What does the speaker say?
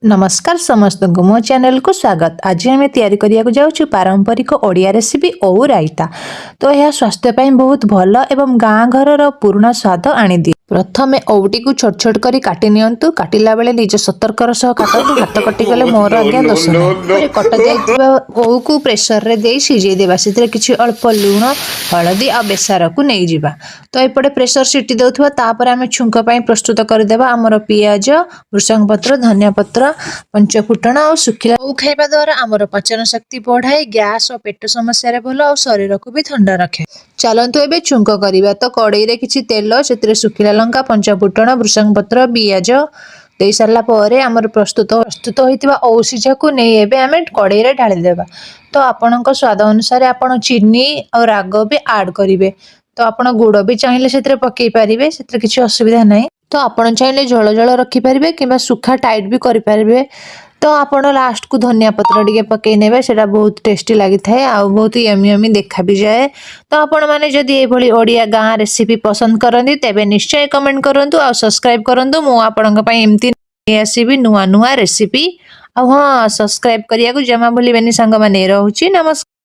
ନମସ୍କାର ସମସ୍ତଙ୍କୁ, ମୋ ଚ୍ୟାନେଲକୁ ସ୍ୱାଗତ। ଆଜି ଆମେ ତିଆରି କରିବାକୁ ଯାଉଛୁ ପାରମ୍ପରିକ ଓଡ଼ିଆ ରେସିପି ଓଉ ରାଇତା। ତ ଏହା ସ୍ୱାସ୍ଥ୍ୟ ପାଇଁ ବହୁତ ଭଲ ଏବଂ ଗାଁ ଘରର ପୁରୁଣା ସ୍ୱାଦ ଆଣିଦିଏ। ପ୍ରଥମେ ଓଉଟିକୁ ଛୋଟ ଛୋଟ କରି କାଟି ନିଅନ୍ତୁ। କାଟିଲା ବେଳେ ନିଜ ସତର୍କର ସହ କାଟନ୍ତୁ। ହାତ କଟିଗଲେ ମୋର ଆଜ୍ଞା ଦୋଷ ନାହିଁ। ପରେ କଟା ଯାଇଥିବା ଓଉକୁ ପ୍ରେସରରେ ଦେଇ ସିଝେଇ ଦେବା। ସେଥିରେ କିଛି ଅଳ୍ପ ଲୁଣ, ହଳଦୀ ଆଉ ବେସରକୁ ନେଇଯିବା। ତ ଏପଟେ ପ୍ରେସର ସିଟି ଦେଉଥିବା, ତାପରେ ଆମେ ଛୁଙ୍କ ପାଇଁ ପ୍ରସ୍ତୁତ କରିଦେବା ଆମର ପିଆଜ, ଭୃସଙ୍ଗ ପତ୍ର, ଧନିଆ ପତ୍ର, ପଞ୍ଚଫୁଟଣ ଆଉ ଶୁଖିଲା। ଓଉ ଖାଇବା ଦ୍ୱାରା ଆମର ପାଚନ ଶକ୍ତି ବଢ଼ାଏ, ଗ୍ୟାସ୍ ଓ ପେଟ ସମସ୍ୟାରେ ଭଲ ଆଉ ଶରୀରକୁ ବି ଥଣ୍ଡା ରଖେ। ଚାଲନ୍ତୁ ଏବେ ଛୁଙ୍କ କରିବା। ତ କଡ଼େଇରେ କିଛି ତେଲ, ସେଥିରେ ଶୁଖିଲା ଲଙ୍କା, ପଞ୍ଚଫୁଟଣ, ଭୃସଙ୍ଗ ପତ୍ର, ପିଆଜ ଦେଇ ସାରିଲା ପରେ ଆମର ପ୍ରସ୍ତୁତ ପ୍ରସ୍ତୁତ ହୋଇଥିବା ଓଉ ସିଝାକୁ ନେଇ ଏବେ ଆମେ କଡ଼େଇରେ ଢାଳିଦେବା। ତ ଆପଣଙ୍କ ସ୍ୱାଦ ଅନୁସାରେ ଆପଣ ଚିନି ଆଉ ରାଗ ବି ଆଡ଼୍ କରିବେ। ତ ଆପଣ ଗୁଡ଼ ବି ଚାହିଁଲେ ସେଥିରେ ପକେଇ ପାରିବେ, ସେଥିରେ କିଛି ଅସୁବିଧା ନାହିଁ। ତ ଆପଣ ଚାହିଁଲେ ଝୋଳ ଝୋଳ ରଖିପାରିବେ କିମ୍ବା ଶୁଖା ଟାଇଟ୍ ବି କରିପାରିବେ। ତ ଆପଣ ଲାଷ୍ଟକୁ ଧନିଆ ପତ୍ର ଟିକେ ପକେଇ ନେବେ, ସେଇଟା ବହୁତ ଟେଷ୍ଟି ଲାଗିଥାଏ ଆଉ ବହୁତ ୟମି ୟମି ଦେଖା ବି ଯାଏ। ତ ଆପଣମାନେ ଯଦି ଏଇଭଳି ଓଡ଼ିଆ ଗାଁ ରେସିପି ପସନ୍ଦ କରନ୍ତି, ତେବେ ନିଶ୍ଚୟ କମେଣ୍ଟ କରନ୍ତୁ ଆଉ ସବସ୍କ୍ରାଇବ୍ କରନ୍ତୁ। ମୁଁ ଆପଣଙ୍କ ପାଇଁ ଏମିତି ନେଇ ଆସିବି ନୂଆ ନୂଆ ରେସିପି। ଆଉ ହଁ, ସବସ୍କ୍ରାଇବ୍ କରିବାକୁ ଜମା ଭୁଲିବେନି ସାଙ୍ଗମାନେ। ରହୁଛି, ନମସ୍କାର।